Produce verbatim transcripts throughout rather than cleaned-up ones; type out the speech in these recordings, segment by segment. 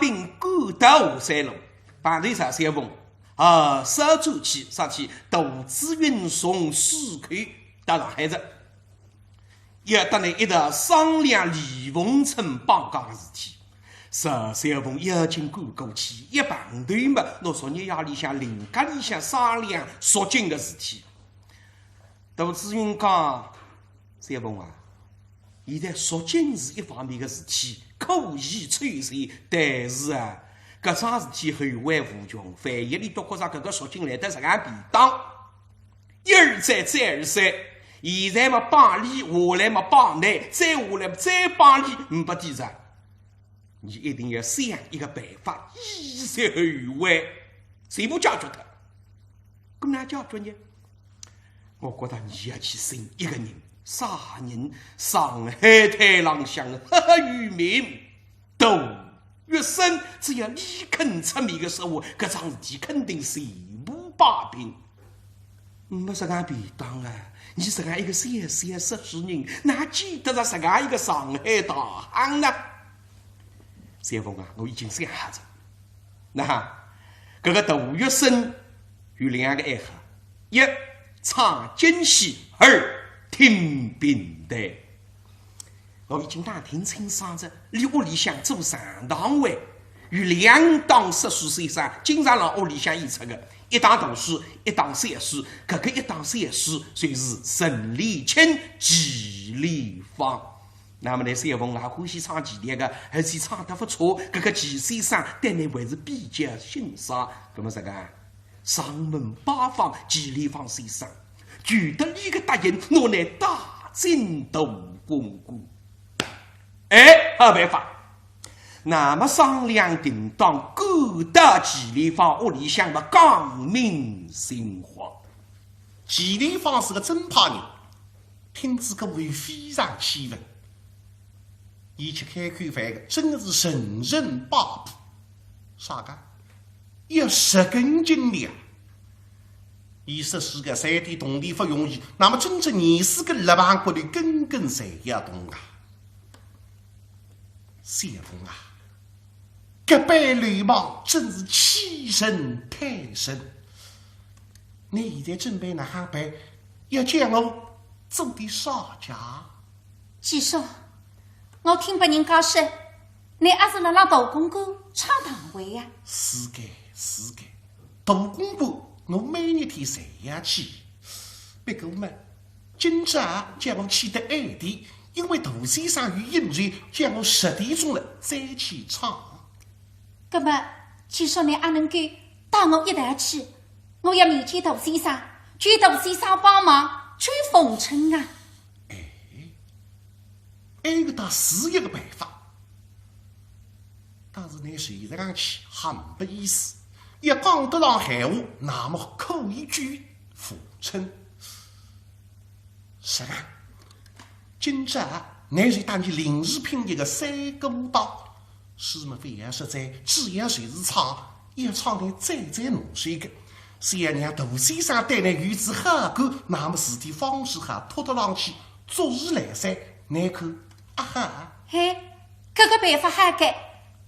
兵赶到下三路，碰头石小凤，啊，捎转去，上去杜子云从苏州到上海哉。要搭俚一道商量李凤春绑架个事体。石小凤要紧赶过去，一碰头嘛，拿昨日夜里向林家里向商量赎金个事体。杜子云讲，小凤啊，现在赎金是一方面个事体，可以凑齐，但是啊，搿桩事体后患无穷，万一俚笃觉着搿个赎金来得实梗便当，一而再，再而三，现在么绑俚，下来么绑倷，再下来么再绑俚，呒不底哉。 倷一定要想一个办法，以绝后患，全部解决脱。搿哪解决呢？我觉着倷要去寻一个人，啥人？上海滩浪向赫赫有名，杜月笙，只要俚肯出面个说话，搿桩事体肯定全部摆平。 呒不实梗便当啊，倷实梗一个小小说书人，哪见得着实梗一个上海大亨呢？小凤啊，我已经想好哉。那，搿个杜月笙有两个爱好，一，唱京戏，二，听评弹。 我已经打听清爽哉，俚屋里向做上堂会，有两档说书先生经常辣屋里向演出个，一档大书，一档小书，搿个一档小书就是陈立青季丽芳。那么呢，小凤也欢喜唱戏个，而且唱得勿错，搿个季先生对俚还是比较欣赏。搿么实梗， 上门拜访季丽芳先生，求得俚个答应，拿俚带进杜公馆。哎，好办法。那么商量定当，赶到季丽芳屋里向么讲明情况。季丽芳是个正派人，听仔搿话非常气愤。 伊吃开口饭个，真个是人人摆布。啥个？要十根金条啊！伊说书个赚点铜钿勿容易，那么真正廿四根肋棚骨头根根侪要动啊！小凤啊，搿班流氓真是欺人太甚！倷现在准备哪亨办？要叫我做点啥介？ 季叔，我听别人家说，倷阿是辣辣杜公馆唱堂会呀？是个，是个，杜公馆我每日天侪要去。不过嘛，今朝叫我去得晏点，因为杜先生有应酬，叫我十点钟了再去唱。葛么，季叔倷阿能够带我一道去？我要面见杜先生，求杜先生帮忙，求逢春啊！ 哎，埃个倒是一个办法。但是倷随着讲起，很不意思。要讲得上闲话，那么可以去逢春。是啊，今朝倷是搭俚临时拼一个三个档， 是么勿要实在，主要就是唱，要唱得最最难听个。是要让杜先生对倷有仔好感，那么事体方式好拖得上去，足是来三，倷看，啊哈。嘿，搿个办法好个，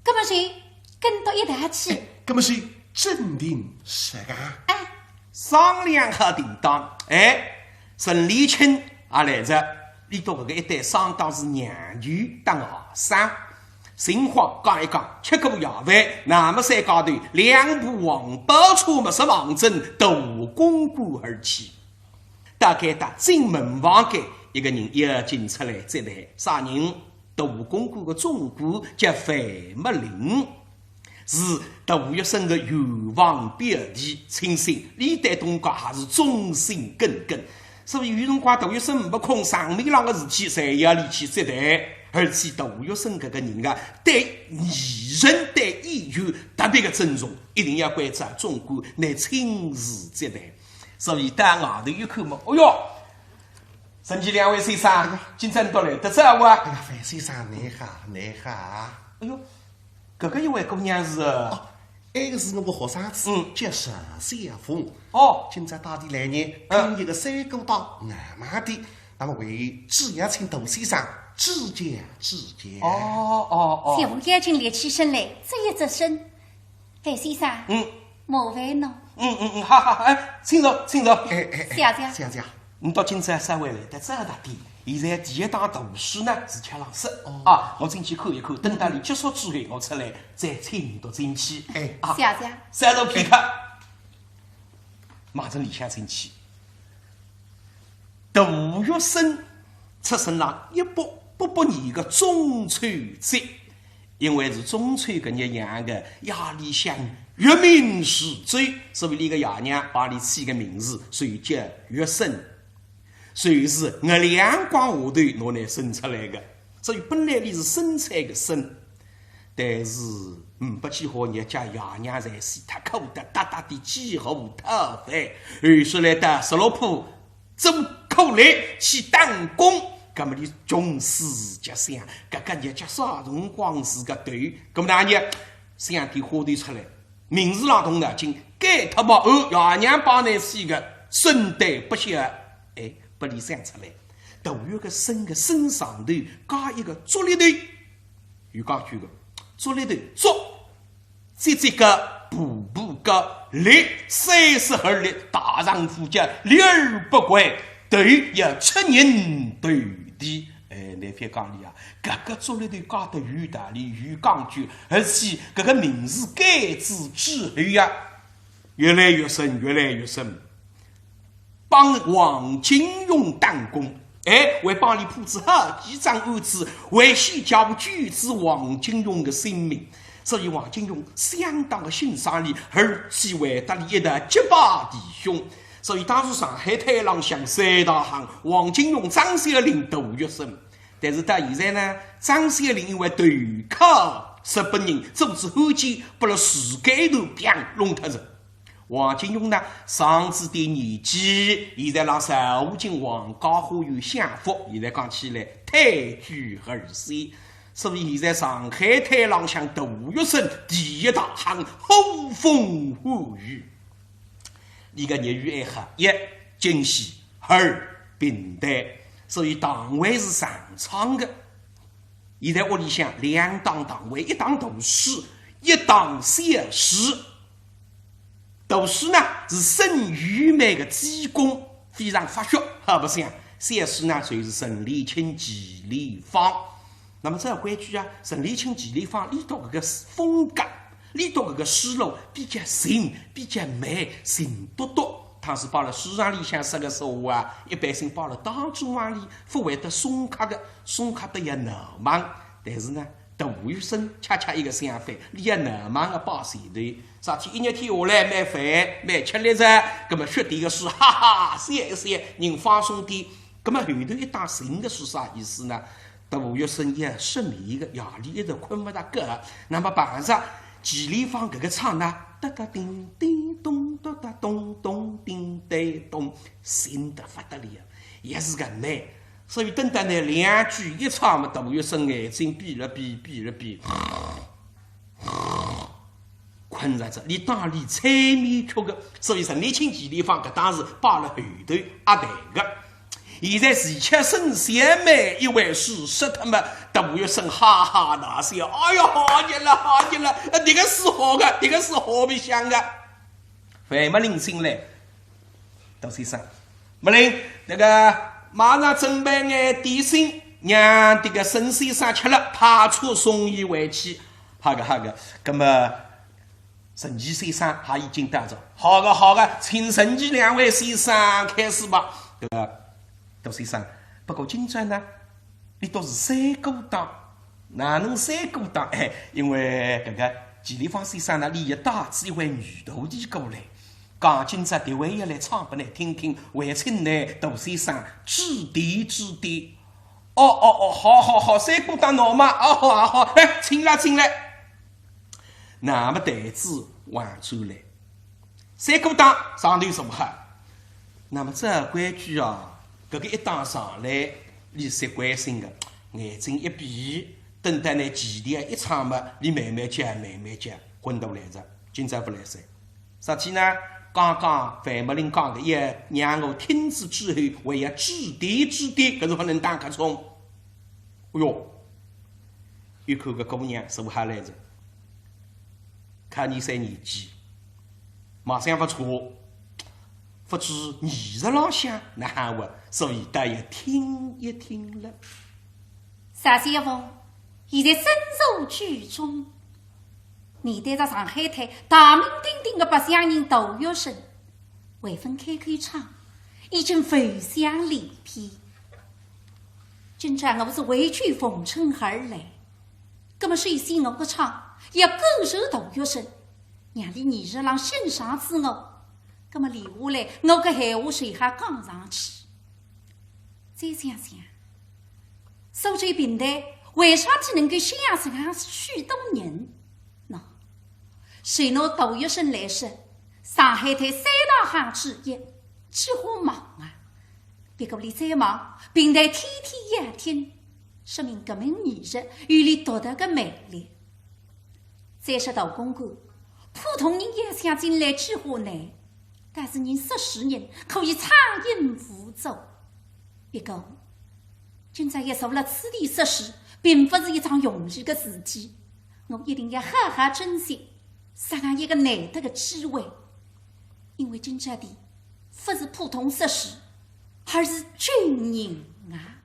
葛么就跟到一道去。哎，葛么就准定实梗。哎。商量好定当，哎， 陈立青也来哉，俚笃搿个一对双档是娘舅搭外甥。情况讲一讲，吃过夜饭，那么三家头两部黄包车么是望准杜公馆而去。大概踏进门房间，一个人要紧出来接待，啥人？杜公馆个总管叫范木林。 是杜月笙个远房表弟，亲信，俚对东家还是忠心耿耿。所以有辰光杜月笙呒不空，场面浪个事体侪要俚去接待。而且杜月笙搿个人啊，对艺人、对演员特别个尊重，一定要关照总管来亲自接待。所以到外头一看嘛，哦哟，陈季两位先生，今朝倒来得早啊。哎呀，范先生，倷好，倷好。哎哟， 搿个一位姑娘是？哦，埃个是我个学生子，嗯。叫石小凤。哦。今朝带俚来呢，嗯。拼一个三个档闹猛点，那么为主要请杜先生指教，指教。哦，哦，哦。谢武赶紧立起身来，侧一侧身。“樊先生，嗯。麻烦侬。”嗯，嗯，嗯，好，好，哎，请坐，请坐。哎，哎，哎，谢谢。谢谢。你到今朝稍微来得早了点，现在第一档大书呢是吃冷食。哦。啊，我进去看一看，等到伊结束之后，我出来再请侬进去。哎。啊，谢谢。稍坐片刻，马上里向进去。 杜月笙出生了一八八八年个中秋节，因为是中秋搿日娘个夜里向月明时节，所以俚个爷娘帮俚起个名字，所以叫月生，所以是月亮光下头拿俚生出来个，所以本来俚是生产个生。 但是，嗯，勿几化日脚爷娘侪死脱，苦得搭搭地几乎讨饭，后首来到十六铺做苦力去打工，葛末俚穷思极想，搿个日脚啥辰光是个头？葛末哪日想点花头出来，名字浪动脑筋，改脱吧，哦，爷娘帮俚起个生对不晓，哎，拨俚想出来，杜月笙个生上头加一个竹立头。 有讲究个，竹立头，竹，节节个，步步高，立，三十而立，大丈夫叫立而不跪，头要出人头地。哎，倷覅讲俚啊，搿个竹立头加得有道理，有讲究，而且搿个名字改仔之后呀，越来越生，越来越生。 帮王金荣打工，哎，还帮俚铺仔好几桩案子，还险叫救仔王金荣个性命。所以王金荣相当个欣赏俚，而且还搭俚一道结拜弟兄。所以当时上海滩浪向三大亨，王金荣、张啸林、杜月笙。但是到现在呢，张啸林因为投靠日本人，做仔汉奸，拨勒树桠头砰弄脱哉。 王金荣呢，上仔点年纪，现在辣绍兴王家花园享福，现在讲起来退居二线。所以现在上海滩浪向杜月笙第一大亨，呼风唤雨。俚个业余爱好，一京戏，二评弹，所以堂会是常常个。 现在屋里向两档堂会，一档大书，一档小书。大书呢是沈玉梅个济公，非常发达，好白相。小书呢就是沈麗卿、季丽芳。那么照规矩啊，沈丽卿、季丽芳，俚笃搿个风格，俚笃搿个书路比较静，比较慢，静笃笃。 倘使摆勒书场里向说个说话啊，一般性摆勒当中房里，勿会得送客个，送客得要闹猛。但是呢，杜月笙恰恰一个相反，俚要闹猛个摆前头。啥体一日天下来蛮烦，蛮吃力哉，葛末学点个书，哈哈，笑一笑，人放松点。葛末后头一档静个书啥意思呢？ 杜月笙也失眠个，夜里一直困勿大觉。那么碰着季丽芳搿个唱呢，哒哒叮叮咚，哒哒咚咚叮叮咚，静得勿得了，也是个慢。所以等到呢两句一唱嘛，杜月笙眼睛闭了闭，闭了闭。 困着哉，俚当俚催眠曲个，所以沈丽卿、季丽芳搿档是摆勒后头压台个。现在齐巧沈小妹一回书说脱嘛，杜月笙哈哈大笑，哎哟，好极了，好极了，迭个书好个，迭个书好白相个。范墨林进来， 杜先生，墨林，那个马上准备眼点心，让迭个沈先生吃了，派车送伊回去。好个，好个，葛末沈季先生也已经到哉。好个，好个，请沈季两位先生开始吧。对吧？杜先生，不过今朝呢， 俚笃是三个档。哪能三个档？哎，因为搿个季丽芳先生呢，俚也带仔一位女徒弟过来，讲今朝迭位要来唱拨倷听听，还请倷杜先生指点指点。哦，哦，哦，好，好，好，三个档闹猛，哦，好，好，好，来，请啦，请啦。那么台子横转来， 三个档上头坐好。那么照规矩啊，搿个一档上来，俚习惯性个眼睛一闭，等待呢前头一唱嘛，俚慢慢叫，慢慢叫，昏头来哉，今朝勿来三。啥体呢？刚刚范墨林讲个，要让我听仔之后，还要指点指点，搿是勿能打瞌冲。哟，一看搿姑娘坐下来哉，看伊搿年纪，貌相勿错，勿知艺术浪向哪哼活，所以倒要听一听了。单相府现在身处居中，面对着上海滩大名鼎鼎的白相人杜月笙，未曾开口唱，已经浮想联翩。 今朝我是为救逢春而来，葛么首先我个唱要感谢杜月笙，让伊艺术浪欣赏仔我，葛么留下来我个闲话随后讲上去。再想想，苏州评弹为啥体能够吸引上许多人？喏，就拿杜月笙来说，上海滩三大亨之一，几化忙啊。 别个里再忙，评弹天天要听，说明搿门艺术有伊独特的魅力。再说杜公馆，普通人要想进来几化难，但是人说书人可以畅行无阻。别个，今朝要坐辣此地说书，并不是一桩容易的事体，我一定要好好珍惜，煞上一个难得的机会。 因为今朝的不是普通说书，而是救人啊！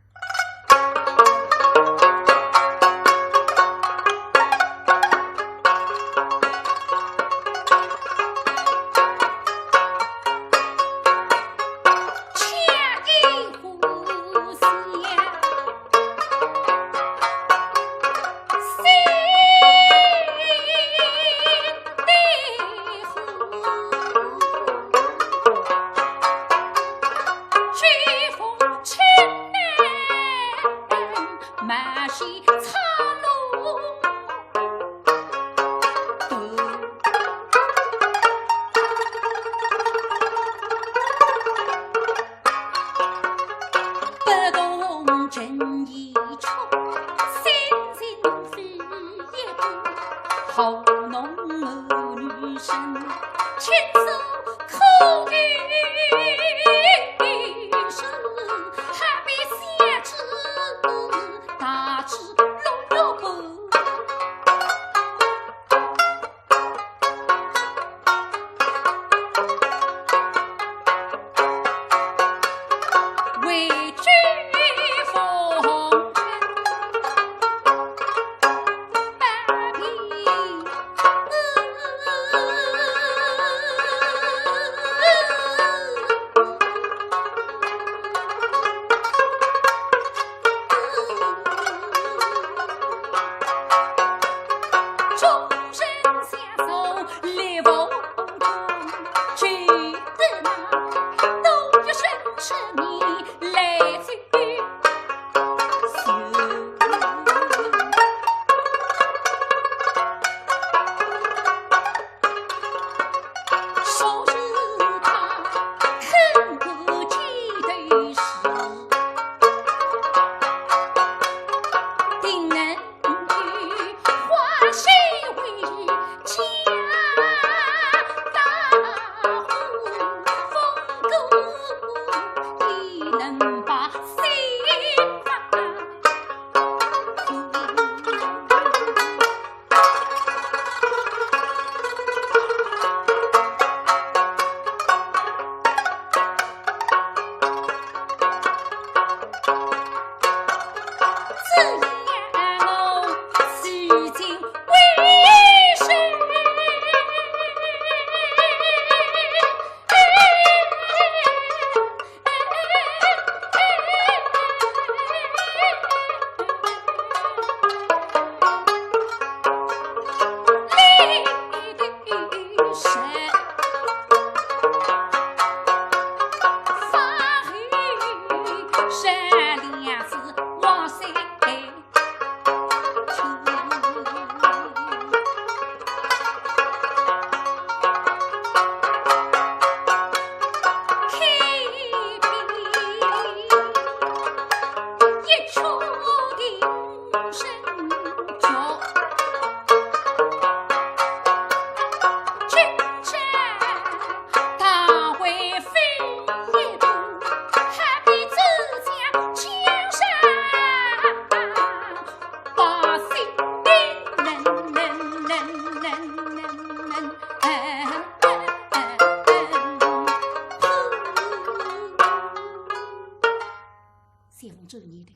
谢凤转念头，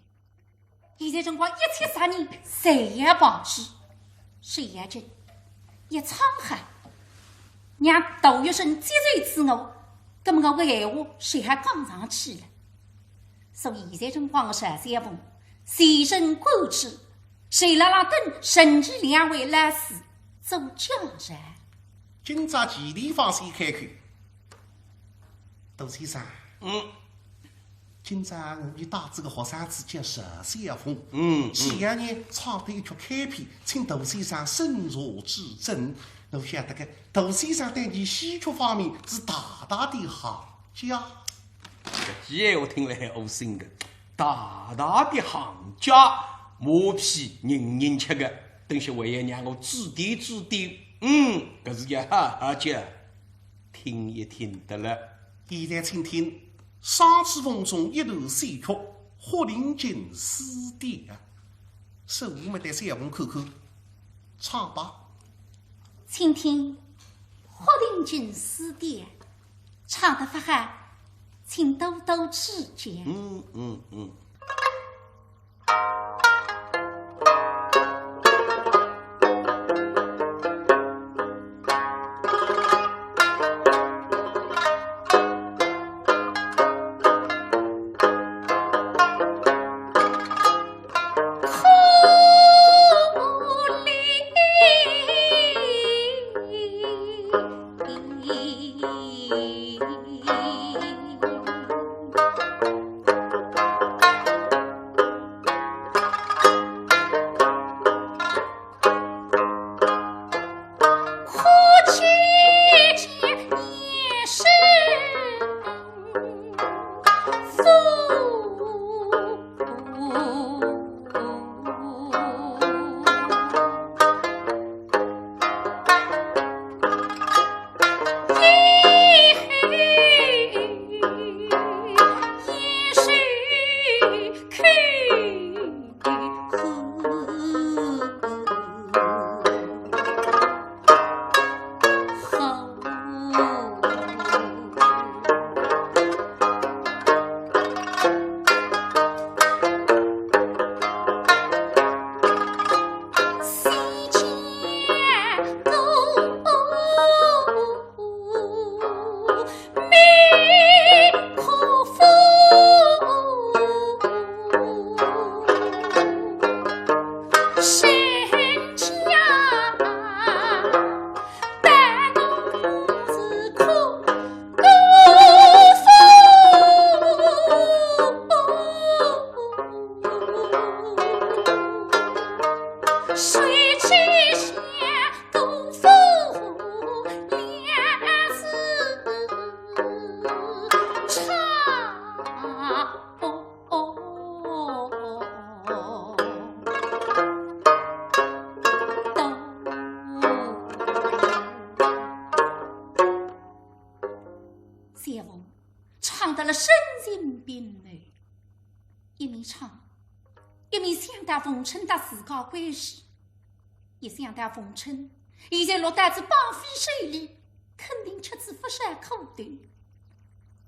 现在辰光一切杀人侪要忘记，谁要紧，一唱好，让杜月笙接受自我，那么我个闲话谁还讲上去了？所以现在辰光个谢凤，全神贯注，谁辣辣等沈、徐两位老师做讲场。今朝钱天放先开口，杜先生，嗯。 今朝我搭仔个学生子叫谢凤，嗯，嗯。前两日唱得一曲开篇，请杜先生斟酌指正。我晓得个，杜先生对伲戏曲方面是大大的行家。搿句闲话听了还窝心个，大大的行家，马屁人人吃个。等歇还要让我指点指点，嗯，搿是要好好叫听一听的了。现在请听 双曲风中一段选曲，《霍林金诗调》。手舞没得小红口口，唱吧。请听《霍林金诗调》，唱得勿好，请多多指教。嗯，嗯，嗯。谢凤唱得了声情并茂，一面唱，一面想到逢春搭自家关系，一想到逢春现在落到仔绑匪手里，肯定吃仔勿少苦头，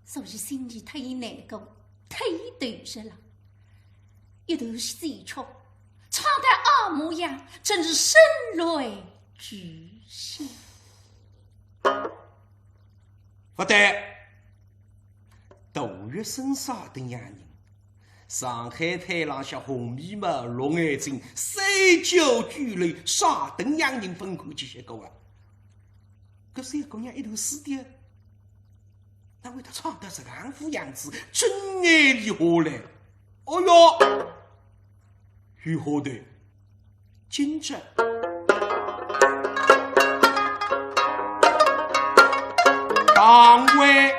所以心里忒难过，忒投入了。一段戏曲唱得啊模样，真是声泪俱下。 勿对，杜月笙啥等样人？上海滩浪向红眉毛、绿眼睛、三教九流，啥等样人勿看见歇个啊？搿小姑娘一头丝的，哪会得唱得这样副样子，真眼里花嘞？哦哟，雨花头， 今朝当为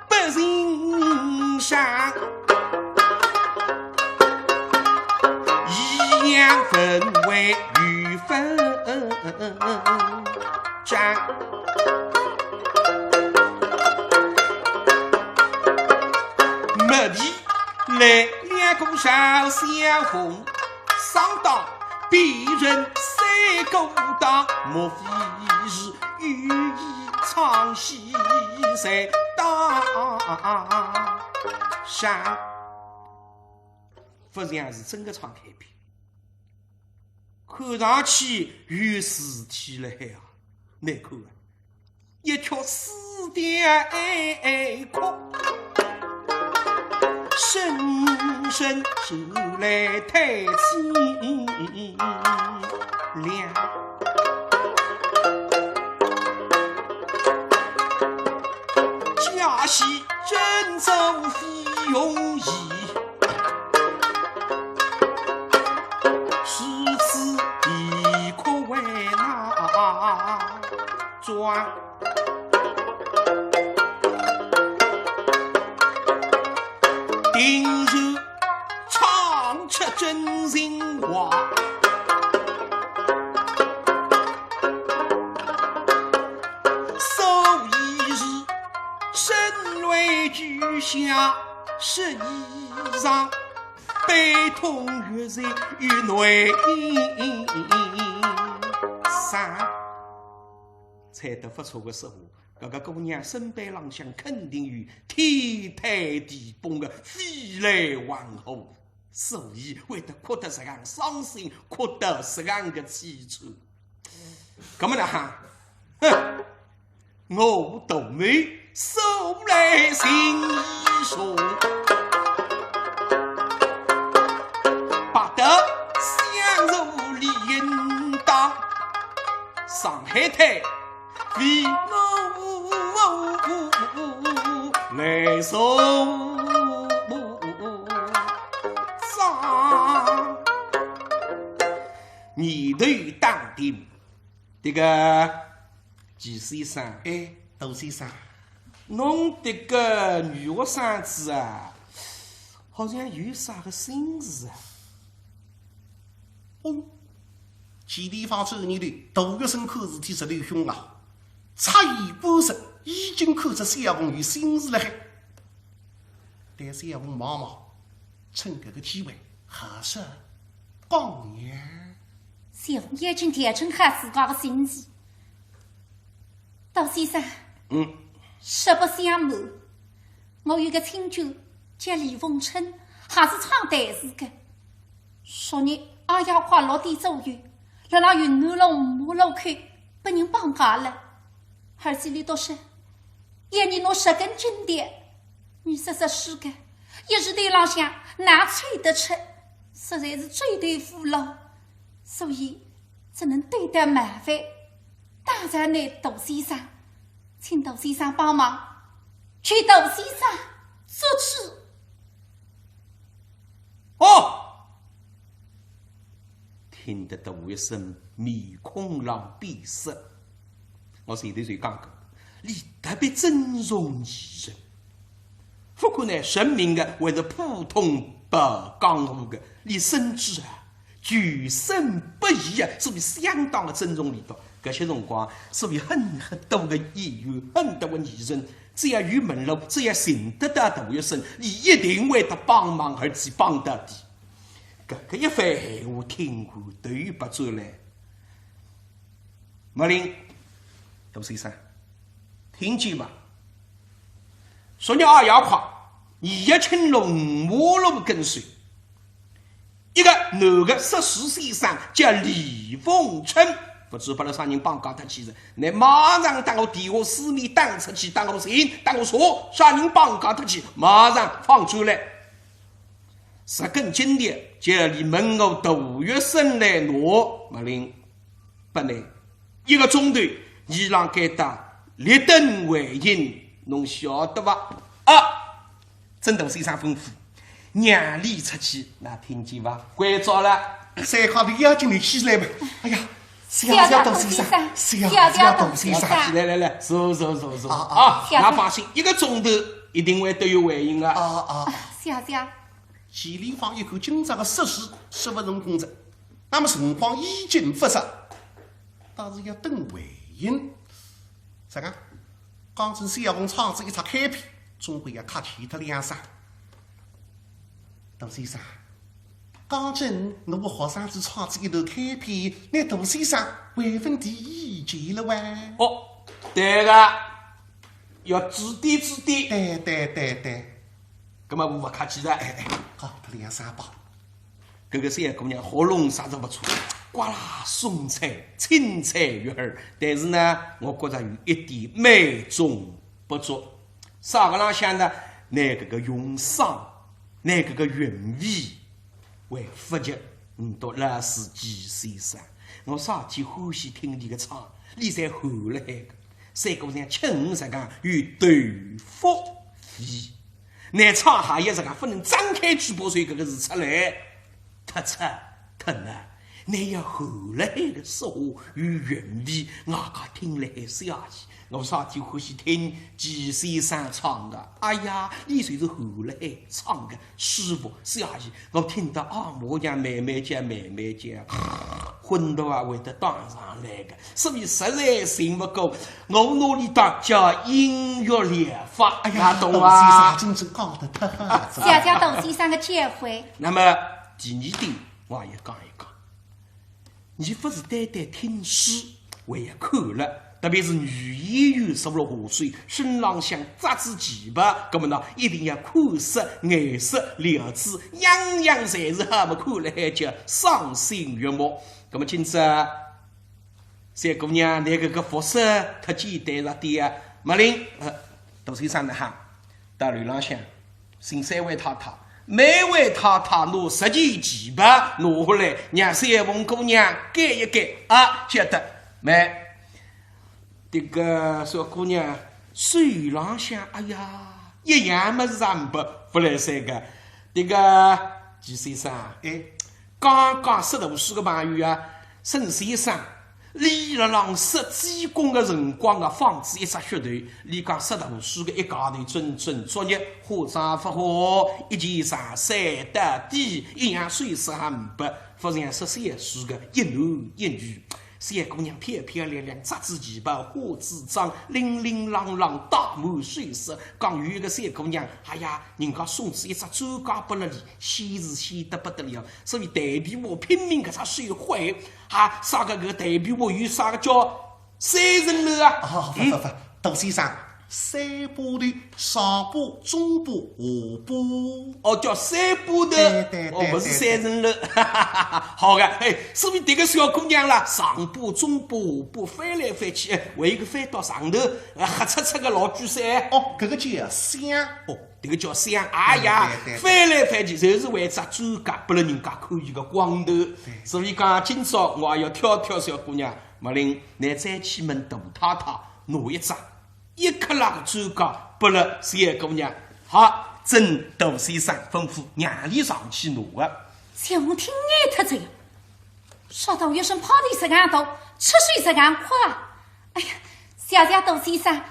百姓上，一样分为与分账。没地 来两个小小红，上当别人三个当，莫非是有意唱戏在当上？勿像是真个唱开篇，看上去有事体了海啊，难看啊！一曲思调哀哀曲，声声传来太凄凉。家戏真正非容易， 如此啼哭为哪桩？定然唱出真情话，所以是声泪俱下，失意上。 悲痛欲绝于内心。唱得勿错个说话，搿个姑娘身板浪向肯定有天塌地崩个飞来横祸，所以会得哭得实梗伤心，哭得实梗个凄楚。搿么呢哈，哼， 我独美素来情意重，白得相如理应当，上海滩为我来受伤。念头打定， 迭个季先生，哎，杜先生，侬迭个女学生子啊，好像有啥个心事啊？哦，季丽芳转念头，杜月笙看事体实头凶啊，差伊半日已经看出小凤有心事了海。 对小凤望望，趁搿个机会，好说讲呀。小凤已经调整好自家个心思。杜先生，嗯。实不相瞒，我有个亲眷叫李凤春，也是唱弹词个。昨日阿夜快六点左右，辣辣云南路五马路口被人绑架了，而且俚笃说， 一人拿十根金条，伲说说书个，一时头浪向哪凑得出，实在是走投无路，所以只能对搭麻烦，打扰倷杜先生，请杜先生帮忙，求杜先生做主。 哦！听得杜月笙面孔浪变色。我前头就讲过，俚特别尊重艺人，勿管呢神明个还是普通跑江湖个，俚深知啊，求生不易啊，所以相当个尊重俚笃。搿歇辰光，所以很，很多个演员，很多个艺人，只要有门路，只要寻得到杜月笙，俚一定会得帮忙，而且帮到底。 搿个一番闲话听完头白转来。墨林，杜先生，听见伐？昨日阿夜快，一青龙五马路跟首，一个男个说书先生叫李凤春，勿知拨了啥人绑架脱去哉，倷马上搭我电话四面打出去，搭我寻，搭我查，啥人绑架脱去，马上放出来。 十根金条，叫俚问我杜月笙来拿，墨林，拨倷一个钟头，伲两家搭立等回音，侬晓得伐？啊，遵杜先生吩咐，让俚出去，倷听见伐？关照了。三家头要紧立起来嘛。哎呀，谢谢杜先生，谢谢杜先生。来来来，坐坐坐坐。啊，啊。啊，谢谢。倷放心，一个钟头一定会得有回音个。啊，啊。谢谢。 季丽芳一看今朝个说书说勿成功哉，那么辰光已经勿早，倒是要等回音。啥个？刚正小凤唱仔一只开篇，总归要客气脱两声。杜先生，刚正我个学生子唱仔一段开篇，倷杜先生万分提意见了哇？哦，对个，要指点指点。对对对对。 葛末我勿客气哉。哎，哎，好，脱两声吧。搿个小姑娘喉咙啥都勿错，呱啦松脆，清脆悦耳。但是呢，我觉着有一点美中不足。啥个浪向呢？拿搿个用嗓，拿搿个韵味，还勿及唔笃老师季先生。我啥体欢喜听伊个唱，伊侪含辣海个。小姑娘轻声讲有豆腐皮。 拿唱还要实梗勿能张开嘴巴说搿个字出来，太吵太闹。拿要含辣海个说话有韵味，外加听辣海笑意。我啥体欢喜听季先生唱个，哎呀，伊就是含辣海唱个舒服笑意。我听得啊，我娘慢慢叫，慢慢叫，昏头啊会得打上来个。 所以实在信勿过，我拿伊当叫音乐疗法，哎呀，懂伐？杜先生真正讲得太好了。谢谢杜先生个教诲。那么第二点，我也讲一讲，伊勿是单单听书，还要看了，特别是女演员入了下水，身浪向着仔旗袍，搿么呢，一定要款式、颜色、料子，样样侪是好么，看了还叫赏心悦目。搿么今朝 小姑娘，拿搿个服饰忒简单了点啊。墨林，呃，杜先生呢哈，到楼浪向寻三位太太，每位太太拿十件旗袍拿下来，让小凤姑娘改一改啊，晓得没？迭个小姑娘手浪向，哎呀，一样物事也没，勿来三个。迭个季先生，哎，刚刚说读书个朋友啊，沈先生， 伊辣浪说济公个辰光啊，放仔一只噱头，伊讲说读书个一家头准准作孽，化妆勿化，一件长衫到底，一样首饰也没，勿像说小书个一男一女。小姑娘漂漂亮亮，着仔旗袍，化仔妆，琳琳琅琅，戴满首饰。讲有一个小姑娘，哎呀，人家送仔一只钻戒拨了伊，显是显得不得了。所以台皮下拼命搿只手挥， 哈，啥个搿个台皮下有啥个叫三层楼啊？哦，勿勿勿，杜先生，三把头，上把、中把、下把。哦，叫三把头。对对对哦，勿是三层楼。好个，哎，说明迭个小姑娘啦，上把、中把、下把翻来翻去，哎，还有个翻到上头，哎，黑漆漆个老鬼三。哦，搿个叫相。哦， 迭个叫相，哎呀，对对对对。翻来翻去，侪是为只钻戒，拨了人家看伊个光头。对。所以讲，今朝我也要挑挑小姑娘，墨林，倷再去问杜太太拿一只一克拉个钻戒拨了小姑娘。好，遵杜先生吩咐，让伊上去拿个。小凤听呆脱仔呀，说道一声跑得实梗大，出手实梗快。哎呀，谢谢杜先生，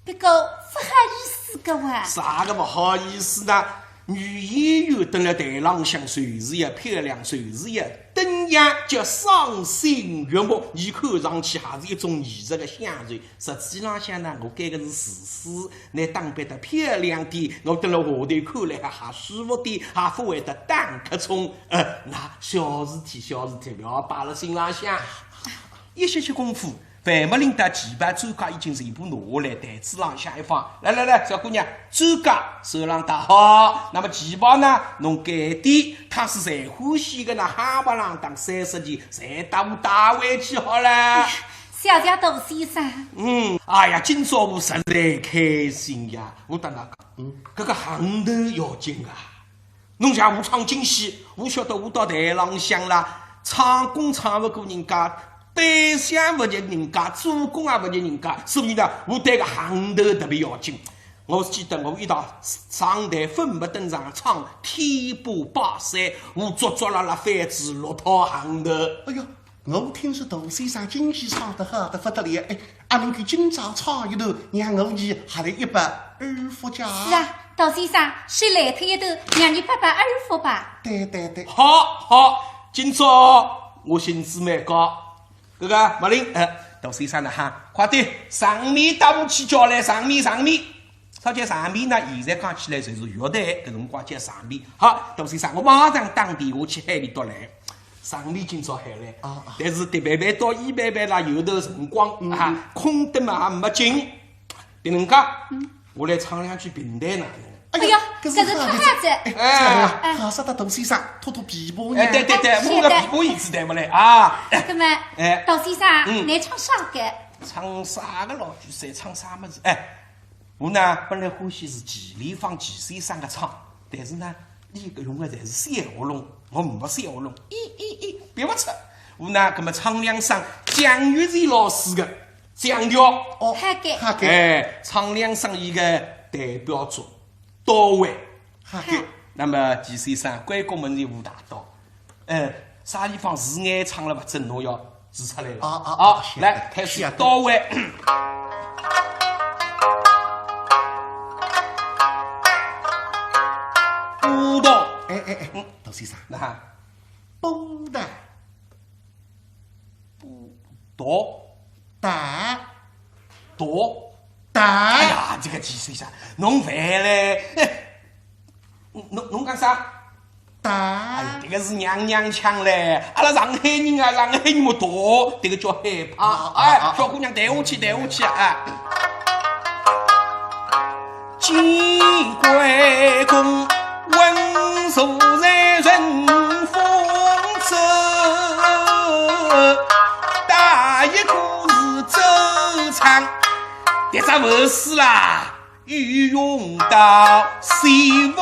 不过勿好意思个哇。啥个勿好意思呢？女演员蹲辣台浪向，就是要漂亮，就是要登样，叫赏心悦目。伊看上去还是一种艺术个享受。实际浪向呢，我搿个是自私，倷打扮得漂亮点，我蹲辣下头看来还还舒服点，还勿会得打瞌冲。呃，那小事体，小事体，勿要摆辣心浪向。一歇歇功夫， 范墨林搭旗袍钻戒已经全部拿下来，台子浪向一放。来来来，小姑娘，钻戒手浪戴好，那么旗袍呢，侬拣点，倘使侪欢喜个呢，夯不啷当三十件，侪搭我带回去好了。谢谢杜先生。嗯，哎呀，今朝我实在开心呀，我搭㑚讲，嗯，搿个行头要紧啊。 侬像我唱京戏，我晓得我到台浪向啦，唱功唱勿过人家，扮相勿及人家，做功也勿及人家，所以呢，我对个行头特别要紧。我记得我一道上台粉墨登场唱《天霸拜山》，我足足拉拉翻仔六套行头。哎哟， 我听说杜先生京戏唱得好得不得了，哎，阿能够今朝唱一段，让我伲还来一饱耳福家？是啊，杜先生，先来脱一段，让伲饱饱耳福吧。对对对。好，好，今朝我兴致蛮高。搿个墨林，呃，杜先生呢哈，快点，上面搭我去叫来，上面，上面。 啥叫上面呢？现在讲起来就是月台，搿辰光叫上面。好，杜先生，我马上打电话去喊俚笃来。上面今朝喊来，啊啊。但是迭爿爿到伊爿爿啦，有段辰光，嗯，啊，嗯。空得嘛也没劲。迭能介，嗯。我来唱两句评弹哪能？哎呀，搿是啥子？哎，这样啊，哎。还是搭杜先生拖拖琵琶呢？哎，对对对，哎，我个琵琶一直弹勿来啊。搿么，哎，杜先生，嗯。侬唱啥个？唱啥个咯？就说唱啥物事？哎，我呢，本来欢喜是齐丽芳齐先生个唱，但是呢，伊搿用个侪是小喉咙，我没小喉咙，咦咦咦，别勿出。我呢，搿么唱两声蒋月泉老师个 讲究。哦，好个。好个。哎，唱两声伊个代表作，到位。好个。那么，齐先生，关公门前无大刀。呃，啥地方字眼唱了勿准，侬要指出来了。啊，啊，好，啊，是的，来，开始，是的。到位。舞蹈。哎，哎，哎，嗯。杜先生。那哈。舞蹈。 读，读，读，读。哎呀，这个齐先生，侬烦嘞。哎，侬，侬讲啥？读。哎，这个是娘娘腔嘞。阿拉上海人啊，上海人么读，这个叫害怕。啊，啊，哎，啊。小姑娘，弹下去，弹下去啊。 见关公稳坐在乘风者，打一个是周仓，迭只文字啦，御用到西服。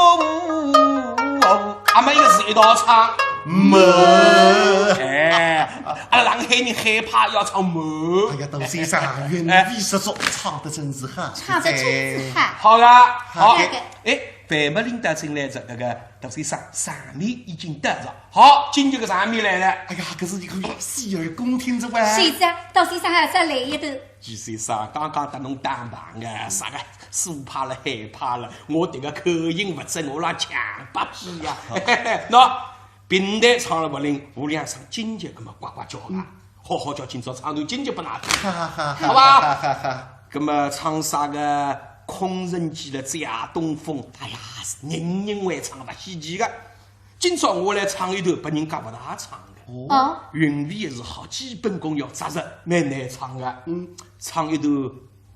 阿末一个是一道唱，么。哎，阿拉上海人害怕要唱么。哎呀，杜先生，云飞十足，唱得真是好。唱得真是好。好个，好。好个。哎， 范木林搭进来哉，搿个杜先生场面已经到哉。好，今朝个场面来了。哎呀，搿是一个洗耳恭听哉哇。是啊，杜先生还是来一段。齐先生，刚刚搭侬打忙个，啥个是怕了害怕了，我迭个口音勿正，我拉腔巴皮呀。喏，评弹唱了勿灵，下两声京剧搿么呱呱叫啊。嗯。 好好叫今朝唱段京剧拨㑚听。哈哈哈哈，好吧？哈哈哈哈。葛末唱啥个空城计了借东风，哎呀，人人会唱，勿稀奇个。今朝我来唱一段拨人家勿大唱个。哦。哦。韵味也是好，基本功要扎实，蛮难唱个。嗯。唱一段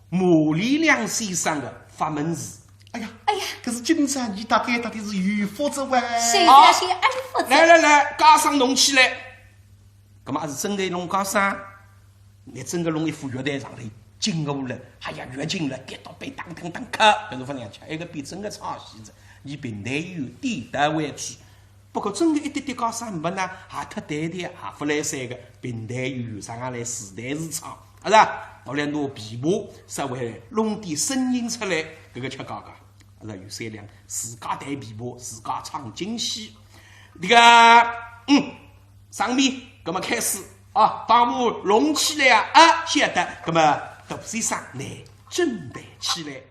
毛连良先生个法门词。哎呀，哎呀。搿是今朝伲搭档搭档是有福哉哇。是啊，是有福哉。来来来，家生弄起来。 葛末阿是真个弄家生，倷真个弄一副乐队上来，劲舞了，还要越劲了，跌倒背当当当磕，搿是勿能吃，埃个比真个唱戏子，伲评弹演员点到为止。不过真个一点点家生没呢，也太淡淡，也勿来三个，评弹演员上上来自弹自唱，阿是啊？我来拿琵琶稍微弄点声音出来，搿个吃嘎嘎。 阿是有三两，自家弹琵琶，自家唱京戏。迭个，嗯，上面，葛末开始啊，帮我弄起来啊，啊，晓得。葛末杜先生，倷准备起来。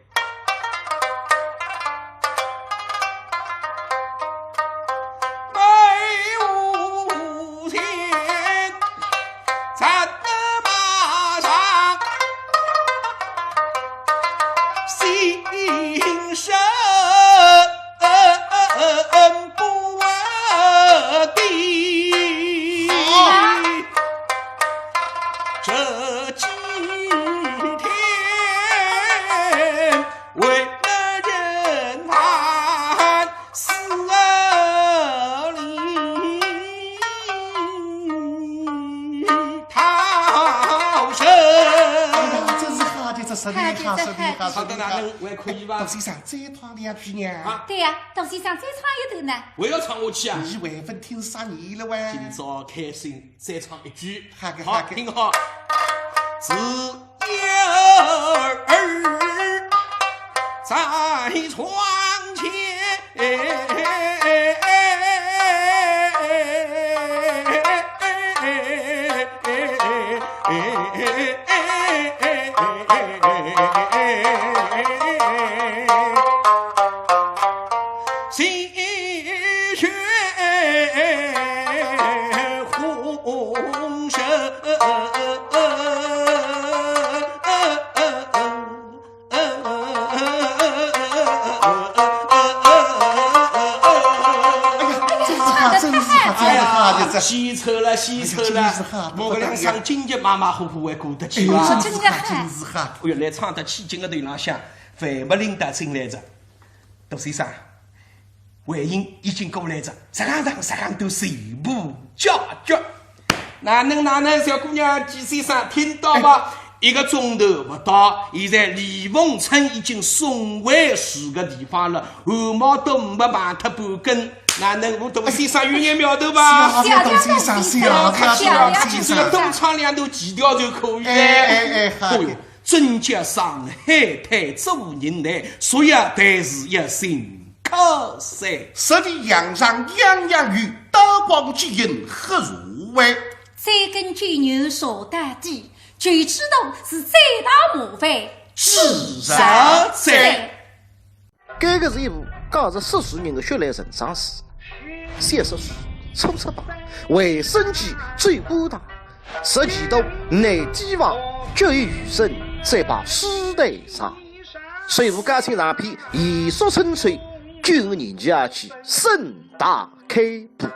哎呀，真是好极哉，实在好，实在好，实在好。好得哪能，还可以吧？杜先生，再唱两句呢？啊？对呀，杜先生再唱一段呢。还要唱下去啊？伲还勿听啥人了喂？今朝开心 再唱一句。好个，好个。好，听好。自幼儿在床前，哎呀，真是好，真是好，真是好，这，哎呀，献丑了，献丑了。真是好，我搿两声京剧马马虎虎还过得去啊。哎呦，真是好，真是好。哎哟，来唱得起劲个头浪向，范木林搭进来哉。杜先生，回音已经过来哉，实梗实梗实梗都全部解决。哪能哪能，小姑娘，季先生听到吗？一个钟头不到，现在李凤春已经送回住个地方了，汗毛都没碰脱半根。哪能，我杜先生有眼苗头吧？是啊，是啊，杜先生，是啊，是啊，杜先生。这个东窗两头几条就可以了。哎，哎，哎，好。哦哟，真叫上海滩做人难，所以啊，但是要寻靠山。十里洋场样样有，刀光剑影何如为？追根究源说到底，就知道是最大麻烦。自然哉。该个是一部讲述四十年的血泪成长史，小说书、粗制版、卫生间最高档，十几度内地方，绝于余生，再把书台上。水浒高清长篇《一说春秋》，九月廿七日盛大开播。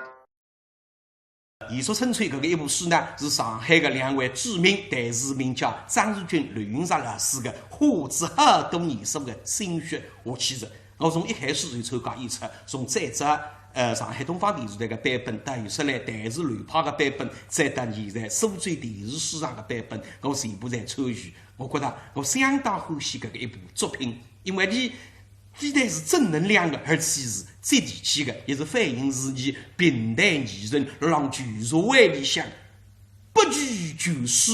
《一说春秋》搿个一部书呢，是上海个两位著名谈书名家张如君、刘云石老师个花仔好多年数个心血下去哉。我从一开始就参加演出，从最早呃上海东方电视台个版本，到后首来电视连播个版本，再到现在苏州电视书场个版本，我全部侪参与。我觉得我相当欢喜搿个一部作品，因为伊 非但是正能量的，而且是接地气的，也是反映自己平台艺人辣浪旧社会里向不拘就事、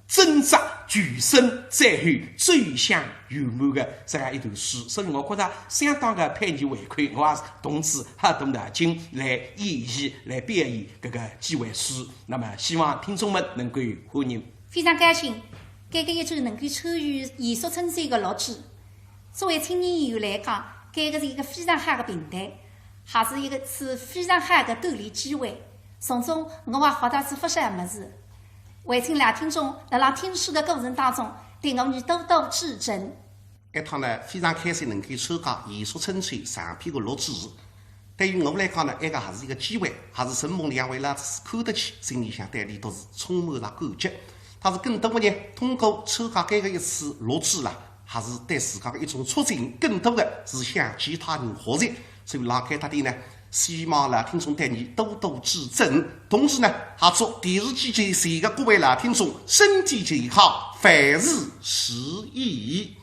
挣扎求生，最后走向圆满的这样一段书。所以我觉得相当的配合回馈，我也是动仔好多脑筋来演绎、来表演搿个几回书。那么希望听众们能够欢迎。非常高兴，搿个一周能够参与《一说春秋》个录制。 作为青年演员来讲，搿个是一个非常好的平台，也是一个次非常好的锻炼机会。从中我也学到仔勿少物事。还请老听众辣辣听书的过程当中，对我们多多指正。一趟呢，非常开心能够参加《一说春秋》长篇的录制。对于我来讲呢，埃个也是一个机会，也是承蒙两位老师看得起，心里向对伊都是充满了感激。 但是更多的呢，通过参加搿个一次录制啦，还是对自家的一种促进，更多的是向其他人学习。所以辣该搭点呢，希望老听众对伊多多指正。同时呢，也祝电视机前全国各位老听众身体健康，万事如意。